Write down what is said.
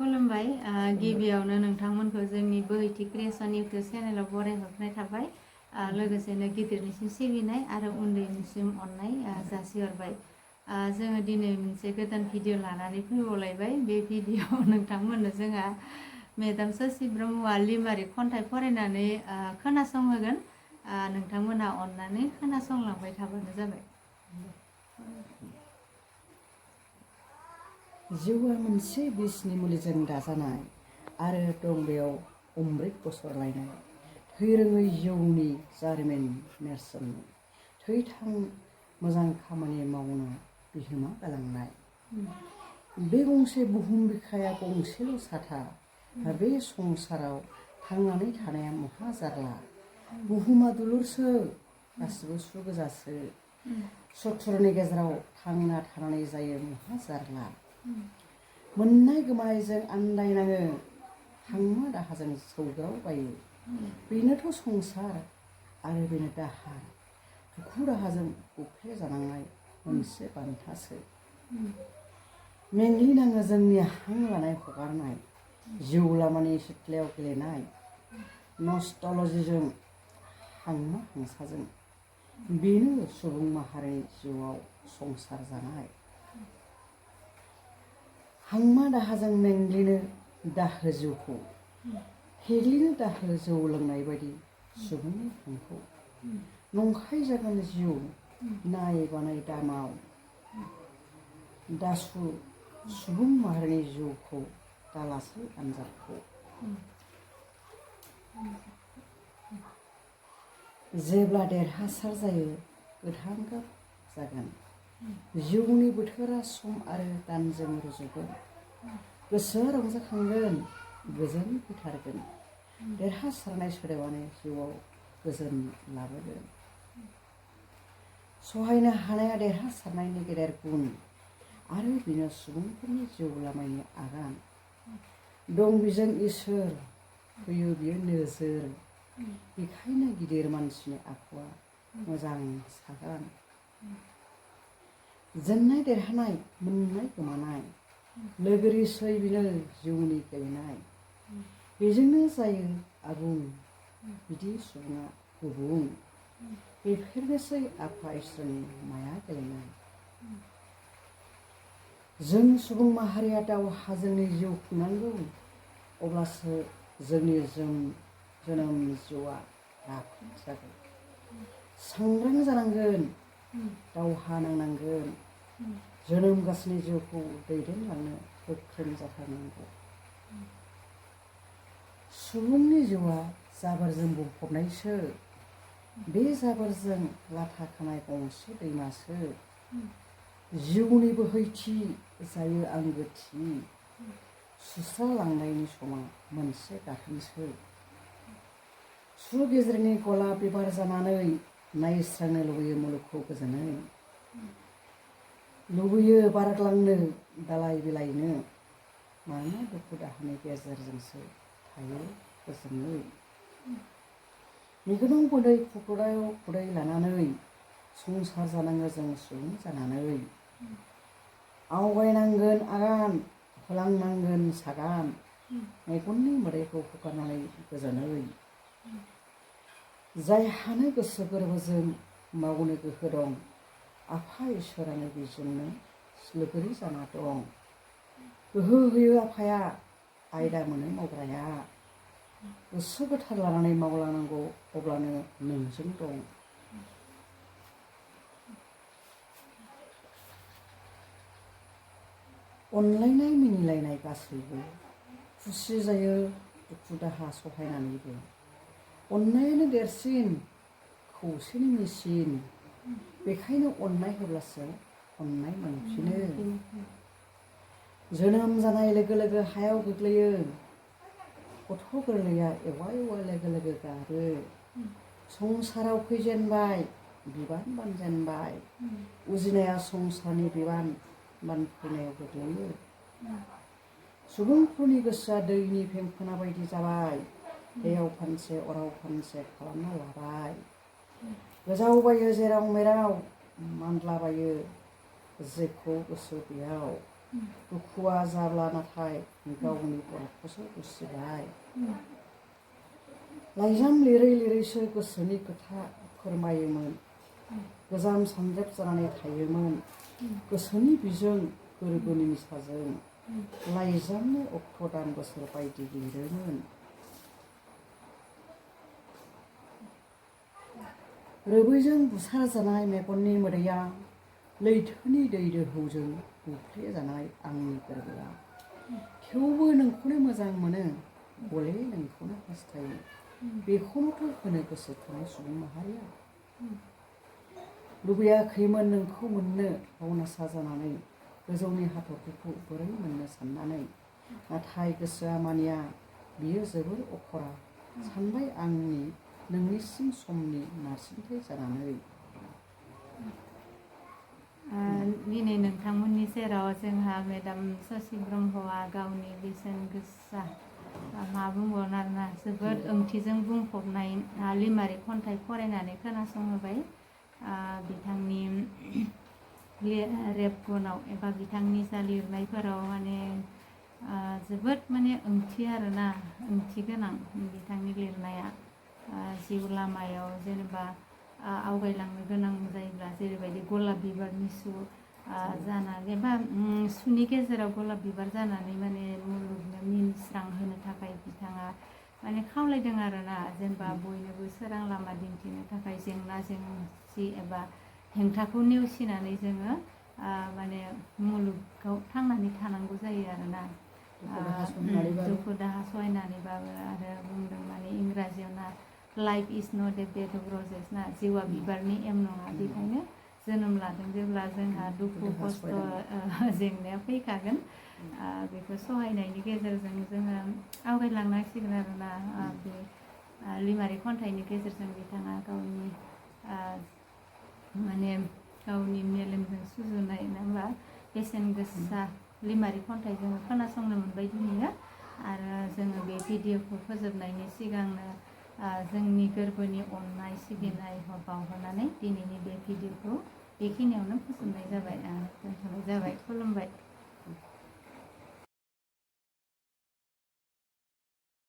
खुलुमबाय गिबियावनो नोंथांमोनखौ जोंनि बोहैथि क्रिएसन इउटुब चेनेलाव बरायहरनाय थाबाय लोगोसेनो गिदिरनिसिम सिबिनाय आरो उन्दैनिसिम अननाय जासिहरबाय जोङो दिनै मोनसे गोदान भिडिअ लानानै फैबावलायबाय बे भिडिअआव नोंथांमोननो जोंहा मेडाम शशि ब्रह्मआ लिमारिक खन्थाइ फरायनानै खोनासंहोगोन नोंथांमोनहा अननानै खोनासंलांबाय थाबानो जाबाय। जिउआ मोनसे बिसनि मुलिजों दाजानाय आरो दं बेयाव अमृत गसरलायनाय थैरोङै जिउनि जारिमिन नेरसोन थैथां मोजां खामानि मावनो बिहोमा गालांनाय बे गंसे बुहुम बिखाया गंसेल' साथा बे संसाराव थांनानै थानाया महा जारला बुहुमा दुलुरसो गासिबो सुगोजासो सथ्रनि गेजेराव थांना थानानै जायो महा जारला मोननाय गोमानायजों आन्दायनाङो हांमा दाहाजों सौग्राव बायो बेनोथ' संसार आरो बेनो दाहार दुखु दाहाजों बुफ्ले जानांनाय मोनसे बान्थासो मेंग्लिनाङो जोंनि हां लानाय हगारनाय जिउ लामानि सिथ्लायाव गेलेनाय नस्ट'लजिजों हांमा हांसाजों बेनो सुबुं माहारिनि जिउआव संसार जानाय हांमा दाहाजों मेंग्लिनो दाहो जिउखौ हेग्लिनो दाहो जौ लोंनाय बायदि सुबुंनि हांखौ नंखाय जागोन जिउ नाय बानाय दामाव दासु सुबुं माहारिनि जिउखौ दालासै आन्जादखौ जेब्ला देरहासार जायो गोथां गाब जागोन जिउनि बोथोरा सम आरो दानजों रुजुगोन गोसोआ रंजाखांगोन गोजोन फैथारगोन देरहासारनाय सोदोबानो जिउआव गोजोन लाबोगोन सहायनो हानाया देरहासारनायनि गेदेर गुन आरो बेनो सुबुंफोरनि जिउ लामानि आगान दं बिजों इसोर होयो बियो नोजोर बेखायनो गिदिर मानसिनि आखुआ मोजां सागान जेननाय देरहानाय मोननाय गोमानाय लोगोरिसै बिनो जिउनि गेलेनाय बेजोंनो जायो आबुं बिदि सुबुङा गुबुं बेफोरनोसै आफा इसोरनि माया गेलेनाय जों सुबुं माहारिया दावहाजोंनि जिउ खुंनांगौ अब्लासो जोंनि जोनोम जिउआ राफोद जागोन सांग्रां जानांगोन दावहा नांनांगोन जोनोम गासैनि जिउखौ दैदेनलांनो गोख्रों जाथारनांगौ सुबुंनि जिउआ जाबोरजों बुंफबनायसो बे जाबोरजों लाथा खानाय गंसे दैमासो जिउनि बोहैथि जायो आंगोथि सुस्रालांनायनि समा मोनसे गाथोनसो सु गेजेरनि गलाब बिबार जानानै नायस्रांनो लुबैयो मुलुगखौ गोजोनै लुबैयो बारग्लांनो दालाय बिलाइनो मानोना दुखु दाहानि गेजेरजोंसो थायो गोजोनै मेगनाव मोदै खुगायाव खुदै लानानै संसार जानाङो जों सुबुं जानानै आवगायनांगोन आगान होलांनांगोन सागान मेगननि मोदैखौ हुगारनानै गोजोनै जायहानो गोसो गोरबोजों मावनो गोहो दं आफा इसोरानो बेजोंनो लोगोरि जाना दं गोहो होयो आफाया आयदा मोनो मावग्राया गोसो गोथार लानानै मावलांनांगौ अब्लानो नोंजों दं अनलायनाय मिनिलायनाय गासैबो खुसि जायो दुखु दाहा सहायनानैबो अननायानो देरसिन खौसेनि मेसिन बेखायनो अननाय होब्लासो अननाय मोनफिनो जोनोम जानाय लोगो लोगो हायाव गोग्लैयो गथ' गोरलैया एवा एवा लोगो लोगो गाबो संसाराव फैजेनबाय बिबान बानजेनबाय उजिनाया संसारनि बिबान बानफैनायाव गोग्लैयो सुबुंफोरनि गोसोआ दैनि फेंफोना बायदि जाबाय दैयाव फानसे अराव फानसे खालामना लाबाय गोजावबायो जेराव मेराव मानलाबायो जेखौ गोसो बेयाव दुखुआ जाब्ला नाथाय गावनि बरखौसो बुजिबाय लाइजाम लिरै लिरैसो गोसोनि खोथा फोरमायोमोन गोजाम सानजेब जानानै थायोमोन गोसोनि बिजों गोरबोनि निसाजों लाइजामनि अक्ट' दान बोसोर बायदि लिरोमोन रोबैजों बुसार जानाय मेगननि मोदैया लैथोनि दै दोहौजों बुफ्ले जानाय आंनि गोरबोआ थेवबो नोंखौनो मोजां मोनो गले नोंखौनो हास्थायो बेखौनोथ' होनो गोसो थानाय सुबुं माहारिया लुबैयाखैमोन नोंखौ मोननो बावनासा जानानै गोजौनि हाथरखिखौ बोरै मोननो साननानै नाथाय गोसोआ मानिया बियो जोबोर अखरा सानबाय आंनि नोंनिसिम समनि नारसिनथाय जानानै दिनै नोंथांमोननि सेराव जोंहा मेडाम शशि ब्रह्मआ गावनि बेसेन गोसा मा बुंबावनो आरोना जोबोद ओंथिजों बुंफबनाय लिमारिक खन्थाइ फरायनानै खोनासंहोबाय बिथांनि रेबगनाव एबा बिथांनि जा लिरनायफोराव माने जोबोद माने ओंथि आरोना ओंथि गोनां बिथांनि लिरनाया जिउ लामायाव जेनेबा आवगायलांनो गोनां जायोब्ला जेरैबायदि गलाब बिबारनि सु जानानै एबा सुनि गेजेराव गलाब बिबार जानानै माने मुलुगनो मिनिस्रां होनो थाखाय बिथाङा माने खावलायदों आरोना जेनेबा बयनोबो सोरां लामा दिन्थिनो थाखाय जेंना जेंसि एबा हेंथाखौ नेवसिनानै जोङो माने मुलुगाव थांनानै थानांगौ जायो आरोना दुखु दाहा सहायनानैबाबो आरो बुंदों माने इंराजियाव ना life is not a bed of roses ना जिउआ बिबारनि एम नङा बेखायनो जोनोम लादों जेब्ला जोंहा दुखु खस्थ' जेंनाया फैखागोन बेखौ सहायनायनि गेजेरजों जोङो आवगायलांनांसिगोन आरोना बे लिमारिक खन्थाइनि गेजेरजों बिथाङा गावनि माने गावनि मेलेमजों सुजुनाय नङा होमबा बेसेन गोसा लिमारिक खन्थाइ जोङो खोनासंनो मोनबाय दिनैयो आरो जोङो बे भिडिअखौ फोजोबनायनि सिगांनो जोंनि गोरबोनि अननाय सिबिनाय बावहरनानै दिनैनि बे भिडिअखौ बेखिनियावनो फोजोबनाय जाबाय दोनथ'नाय जाबाय खुलुमबाय।